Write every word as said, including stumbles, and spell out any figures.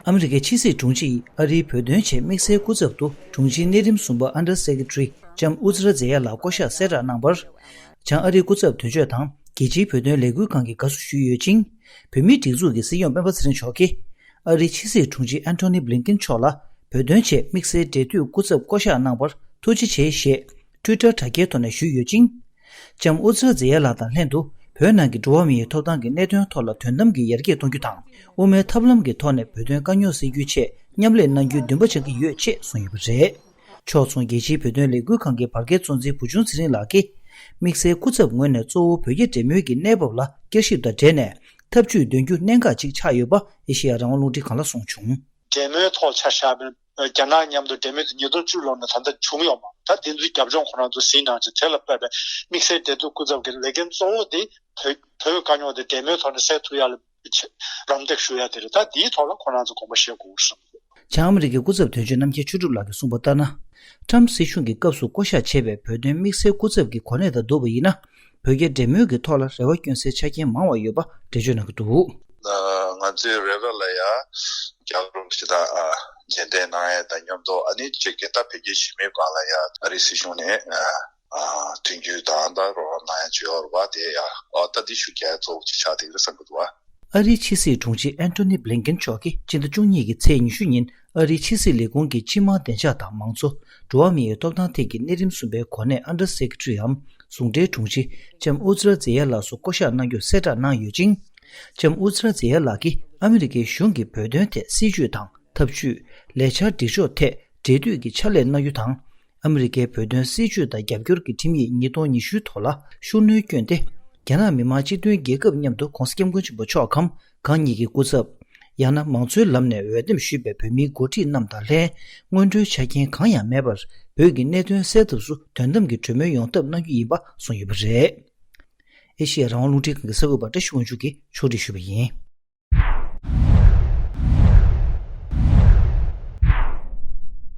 ཨ་མི་རི་ཀའི་ཕྱི་སྲིད་དྲུང་ཆེ་ཡིས་ཨ་རིའི་བོད་དོན་ཆེད་དམིགས་བསལ་སྐུ་ཚབ་ཏུ་དྲུང་ཆེའི་གནས་རིམ་གསུམ་པ་Under Secretary ལྕམ་ཨུ་ཛི་ར་ཛེ་ཡ་ལགས་བསྐོ་གཞག་གསལ་བསྒྲགས་གནང་བར། བྱང་ཨ་རིའི་སྐུ་ཚབ་དོན་གཅོད་དང་རྒྱལ་སྤྱིའི་བོད་དོན་ལས་འགུལ་ཁང་གི་དགའ་བསུ་ཞུས་ཡོད་ཅིང་། བོད་མིའི་སྒྲིག་འཛུགས་ཀྱི་སྲིད་སྐྱོང་སྤེན་པ་ཚེ་རིང་མཆོག་གིས་ཨ་རིའི་ཕྱི་སྲིད་དྲུང་ཆེ་ཨན་ཐོ་ནི་བྷི་ལིན་ཀིན་མཆོག་ལ་བོད་དོན་ཆེད་དམིགས་བསལ་འབྲེལ་མཐུད་སྐུ་ཚབ་བསྐོ་གཞག་གནང་བར་ཐུགས་རྗེ་ཆེ་ཞེས་ཊུའི་ཊར་དྲ་རྒྱའི་ཐོག་ནས་ཞུས་ཡོད་ཅིང་། ལྕམ་ཨུ་ཛི་ར་ཛེ་ཡ་ལགས་དང་ལྷན་དུ་བོད་ནང་གི་འགྲོ་བ་མིའི་ཐོབ་ཐང་གི་གནད་དོན་ཐོག་ལ་དོན་དམ་གྱི་ཡར་རྒྱས་གཏོང་རྒྱུ་དང་། དབུ་མའི་ཐབས་ལམ་གྱི་ཐོག་ནས་བོད་དོན་དཀའ་རྙོག་སེལ་རྒྱུའི་ཆེད་མཉམ་ལས་གནང་རྒྱུའི་འདུན་པ་བཅངས་ཀྱི་ཡོད་ཅེས་གསུངས་ཡོད་པ་རེད། ཕྱོགས་མཚུངས་རྒྱལ་སྤྱིའི་བོད་དོན་ལས་འགུལ་ཁང་གི་བར་བརྒལ་གཙོ་འཛིན་བུ་ཆུང་ཚེ་རིང་ལགས་ཀྱིས། དམིགས་བསལ་སྐུ་ཚབ་ངོས་ནས་གཙོ་བོ་བོད་རྒྱ་འབྲེལ་མོལ་གྱི་གནས་བབ་ལ་བསྐྱར་ཞིབ་དང་འབྲེལ་ནས་ཐབས་ཇུས་འདོན་རྒྱུ་གནད་འགག་ཅིག་ཆགས་ཡོད་པ་ཨེ་ཤེ་ཡ་རང་དབང་རླུང་འཕྲིན་ཁང་ལ་གསུངས་བྱུང་། འབྲེལ་མོལ་ཐོག་ཆ་བཞག་པའི་རྒྱ་ནག་མཉམ་དུ་འབྲེལ་མོལ་དེ་ཉིས་སྟོང་བཅུ་ལོ་ནས་ད་ལྟ་བྱུང་ཡོད་མ་རེད། ད་དེ་ཚོའི་རྒྱབ་ལྗོངས་ཁོ་རང་ཚོ་གཟིགས་གནང་ཆེད་དེ་ལ་དཔག་པའི་དམིགས་བསལ་འབྲེལ་གཏུག་སྐུ་ཚབ་ཀྱི་ལས་འགན་གཙོ་བོ་དེ་བོད་བོད་དཀའ་རྙོག་དེ་འབྲེལ་མོལ་ཐོག་ནས་སེལ་ཐུབ་ཡ་ལ་རམ་འདེགས་ཞུ་ཡ་དེ་རེད། ད་དེའི་ཐོག་ལ་ཁོ་རང་ཚོ་དགོངས་པ་བཞེས་དགོས་བསམ་གྱི་འདུག། བྱང་ཨ་མི་རི་ཀའི་སྐུ་ཚབ་དོན་གཅོད་རྣམ་རྒྱལ་ཆོས་གྲུབ་ལགས་ཀྱིས་གསུངས་པ་ལྟར་ན། ཊམ་སྲིད་གཞུང་གི་སྐབས་སུ་བསྐོ་གཞག་བྱས་པའི་བོད་དོན་དམིགས་བསལ་སྐུ་ཚབ་ཀྱི་གོ་གནས་དང་བསྡུར་བ་ཡིན་ན། བོད་རྒྱ་འབྲེལ་མོལ་གྱི་ཐོག་ལ་རེ་བ་བསྐྱོན་སའི་ཆ་རྐྱེན་མང་བ་ཡོད་པ་འགྲེལ་བརྗོད་གནང་གི་འདུག། ང་ཚོའི་རེ་བ་ལ་ཡ་རྒྱ་རོགས་ཞིག་དང་མཇལ་འཕྲད་གནང་ཡ་དང་མཉམ་དུ། ཨ་ནི་ཅིག་གི་ད་བོད་རྒྱའི་གཞིས་མིའི་སྒང་ལ་ཡ་ཨ་རིའི་སྲིད་གཞུང་ནས་མཐུན་འགྱུར་དང་ད་རོགས་རམ་གནང་ཡ་བྱེད་ཡོད་རེད་བ། དེ་ཡ་ཨ་ད་འདི་ཤུགས་རྒྱག་ཡ་གཙོ་བོ་ཅིག་ཆགས་བསྡད་ཀྱི་རེད་བསམ་གྱི་འདུག་བ། ཨ་རིའི་ཕྱི་སྲིད་དྲུང་ཆེ་ཨན་ཐོ་ནི་བྷི་ལིན་ཀིན་མཆོག་གིས་སྤྱི་ཟླ་བཅུ་གཉིས་ཀྱི་ཚེས་ཉི་ཤུ་ཉིན་ཨ་རིའི་ཕྱི་སྲིད་ལས་ཁུངས་ཀྱི་སྤྱི་དམངས་བདེ་འཇགས་དང་མང་གཙོ། འགྲོ་བ་མིའི་ཐོབ་ཐང་ཐད་ཀྱི་གནས་རིམ་གསུམ་པའི་གོ་གནས་Under Secretary འམ་ཟུང་འབྲེལ་དྲུང་ཆེ་ལྕམ་ཨུ་ཛི་ར་ཛེ་ཡ་ལགས་སུ་བསྐོ་གཞག་གནང་རྒྱུ་གསལ་བསྒྲགས་གནང་ཡོད་ཅིང་། ལྕམ་ཨུ་ཛི་ར་ཛེ་ཡ་ལགས་ཀྱིས་ཨ་མི་རི་ཀའི་གཞུང་གི་བོད་དོན་ཐད་སྲིད་བྱུས་དང་ཐབས་ཇུས། ལས་འཆར་སྒྲིག་ཕྱོགས་ཐད་འབྲེལ་མཐུད་ཀྱི་ཕྱག་ལས་གནང་རྒྱུ་དང་། ཨ་མི་རི་ཀའི་བོད་དོན་སྲིད་བྱུས་དང་རྒྱབ་སྐྱོར་གྱི་ཁྲིམས་ཡིག་ཉིས་སྟོང་ཉི་ཤུ་ཐོག་ལ་ཤུགས་སྣོན་བསྐྱོན་ཏེ། རྒྱ་ནག་མི་དམངས་སྤྱི་མཐུན་རྒྱལ་ཁབ་མཉམ་དུ་༧གོང་ས་༧སྐྱབས་མགོན་ཆེན་པོ་མཆོག་གམ་གང་ཉིད་ཀྱི་སྐུ་ཚབ། ཡང་ན་མང་གཙོའི་ལམ་ནས་འོས་འདེམས་ཞུས་པའི་བོད་མིའི་འགོ་ཁྲིད་རྣམས་དང་ལྷན། སྔོན་འགྲོའི་ཆ་རྐྱེན་གང་ཡང་མེད་པར་བོད་ཀྱི་གནད་དོན་སེལ་ཐབས་སུ་དོན་དམ་གྱི་གྲོས་མོལ་ཡོང་ཐབས་གནང་རྒྱུ་ཡིན་པ་གསུངས་ཡོད་པ་རེད། ཨེ་ཤེ་ཡ་རང་དབང་རླུང་འཕྲིན་ཁང་གི་གསར་འགོད་པ་བཀྲ་ཤིས་དབང་ཕྱུག་གིས་ཕྱོགས་སྒྲིག་ཞུས་པ་ཡིན།